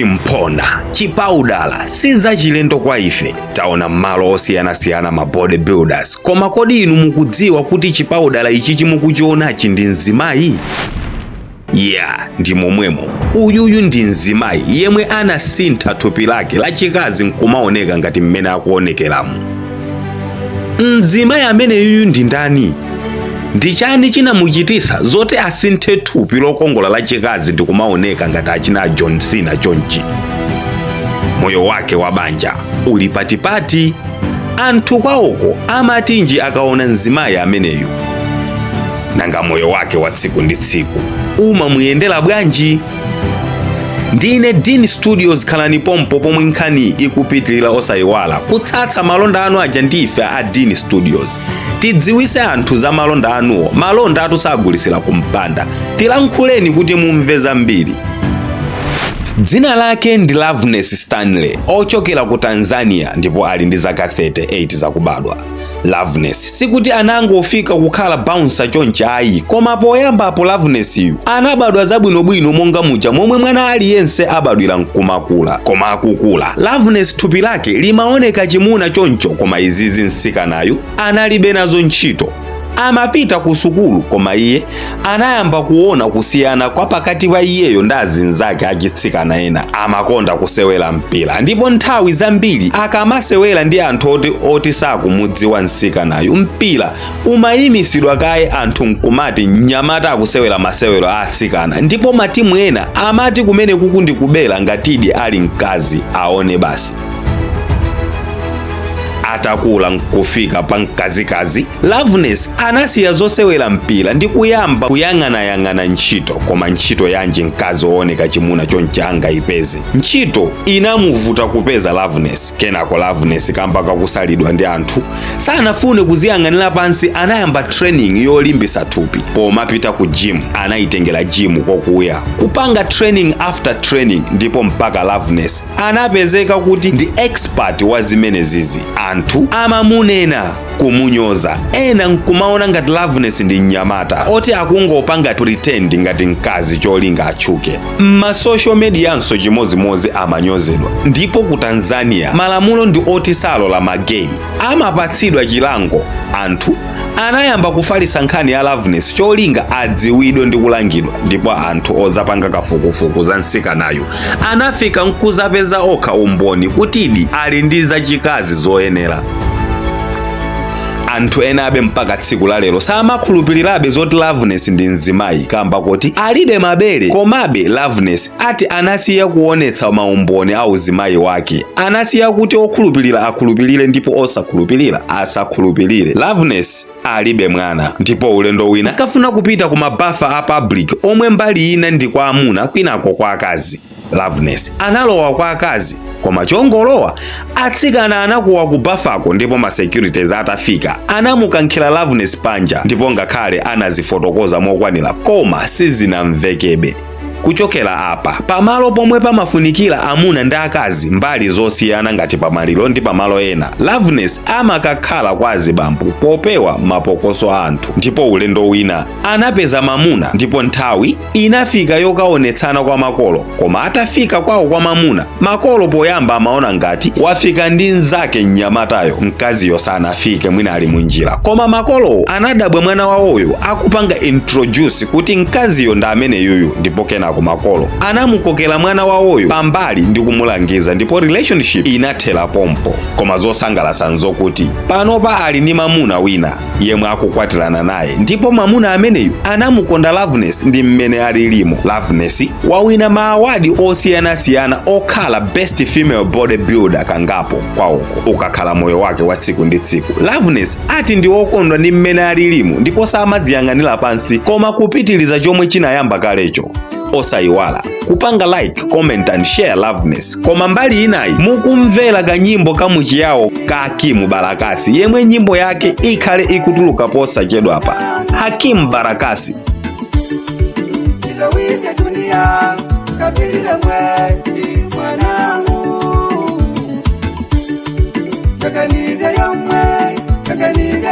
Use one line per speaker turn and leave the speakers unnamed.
Chimphona, chipaudala si zachilendo kwa ife. Taona m'malo osiyanasiyana ma body builders, koma kodi inu mukudziwa kuti chipaudala ichichi mukuchionachi ndi mzimayi? Ya, ndi momwemo. Uyuyu ndi mzimayi yemwe anasintha thupi lake lachikazi nkumaoneka ngati mmene akuonekeramu. Mzimayi ameneyuyu ndi ndani? Ndi chani chinamuchitisa zoti asinthe thupi lokongola lachikazi ndi kumaoneka ngati achina John Cena chonchi? Moyo wake wa banja uli patipati? Anthu kwawoko amatinji akaona mzimayi ameneyu? Nanga moyo wake wa tsiku ndi tsiku umamuyendera bwanji? Ndine Dean Studios, khalani pompo pomwe nkhani ikupitilira. Osayiwala kutsatsa malonda anu aja ndife a Dean Studios. Tidziwise anthu za malonda anuwo. Malonda atu sagulisira kumpanda. Tilankhuleni kuti mumve zambiri. Dzina lake ndi Loveness Stanley, ochokera ku Tanzania, ndipo ali ndi zaka 38 zakubadwa. Loveness sikuti anangofika kukhala bouncer chonchi ayi, koma poyambapo Loveness yu anabadwa zabwinobwino monga muja momwe mwana aliyense abadwira nkumakula. Koma akukula, Loveness thupi lake limaoneka chimuna choncho, koma izizi mtsikanayu analibe nazo ntchito. Amapita ku sukulu, koma iye anayamba kuona kusiyana kwa pakati pa iyeyo ndi azinzake achitsikana ena. Amakonda kusewera mpira, ndipo nthawi zambiri akamasewera ndi anthu oti sakumudziwa mtsikanayu, mpira umayimisidwa kaye, anthu nkumati mnyamata akusewera masewero a atsikana, ndipo matimu ena amati kumene kuku ndikubera, ngatidi ali mkazi aone basi. Atakula nkufika pa mkazikazi, Loveness anasiya zosewera mpira ndi kuyamba kuyang'anayang'ana ntchito. Koma ntchito yanji mkazi wooneka chimuna chonchi angayipeze? Ntchito inamuvuta kupeza Loveness. Kenako Loveness, kamba kakusalidwa ndi anthu, sanafune kuziyang'anira pansi, anayamba training yolimbisa thupi pomapita ku gym. Anayitengera gym kokuya, kupanga training after training, ndipo mpaka Loveness anapezeka kuti ndi expert wa zimenezizi. Anthu amamunena, kumunyoza, ena nkumaona ngati Loveness ndi mnyamata oti akungopanga pretend ngati mkazi cholinga atchuke. M'ma social medianso chimozimozi, amanyozedwa. Ndipo ku Tanzania malamulo ndi oti salola ma gay, amapatsidwa chilango. Anthu anayamba kufalitsa nkhani ya Loveness cholinga adziwidwe ndi kulangidwa, ndipo anthu ozapanga kafukufuku za mtsikanayo anafika nkuzapeza okha umboni kutidi ali ndi zachikazi zoyenera. Anthu ena abe mpaka tsiku la lero samakhulupirirabe zoti Loveness ndi mzimayi kamba kuti alibe mabere. Komabe Loveness ati anasiya kuonetsa maumboni a uzimayi wake, anasiya kuti okhulupirira akhulupirire ndipo osakhulupirira asakhulupirire. Loveness alibe mwana. Ndipo ulendo wina akafuna kupita ku mabafa a public omwe mbali ina ndi kwa amuna, kwinako kwa akazi, Loveness analowa kwa akazi, koma chongolowa atsikana anakuwa ku bafako, ndipo ma securities atafika anamukankhira Loveness panja, ndipo ngakhale anazifotokoza mokwanira, koma sizinamvekebe. Kuchokera apa, pamalo pomwe pamafunikira amuna ndi akazi mbali zosiyana ngati pamaliro ndi pamalo ena, Loveness amakakhala kwa azibambo popewa mapokoso a anthu. Ndipo ulendo wina anapeza mamuna, ndipo nthawi inafika yokaonetsana kwa makolo. Koma atafika kwawo kwa mamuna, makolo poyamba amaona ngati wafika ndi mnzake mnyamatayo, mkaziyo sanafike, mwina ali munjira. Koma makolowo anadabwa mwana wawoyo akupanga introduce kuti mkaziyo ndi amene yuyu, ndipo kenako makolo anamukokera mwana wawoyo pambali ndi kumulangiza, ndipo relationship inathera pompo. Koma zosangalatsa nzokuti panopa ali ndi mamuna wina yemwe akukwatirana naye, ndipo mamuna ameneyu anamukonda Loveness ndi mmene alilimo. Loveness wawina ma award osiyanasiyana okhala best female body builder kangapo kwawoko. Ukakhala moyo wake wa tsiku ndi tsiku, Loveness ati ndi wokondwa ndi mmene alilimo ndipo samaziyang'anira pansi, koma kupitiliza chomwe chinayamba kalecho. Osayiwala kupanga like, comment and share Loveness. Koma mbali inayi mukumvera kanyimbo kamuchiyawo ka Hakimu Barakasi, yemwe nyimbo yake ikhale ikutuluka posachedwapa. Hakimu Barakasi.
Izawise dunia kabilile mwe mwanangu kaganize yomwe kaganize.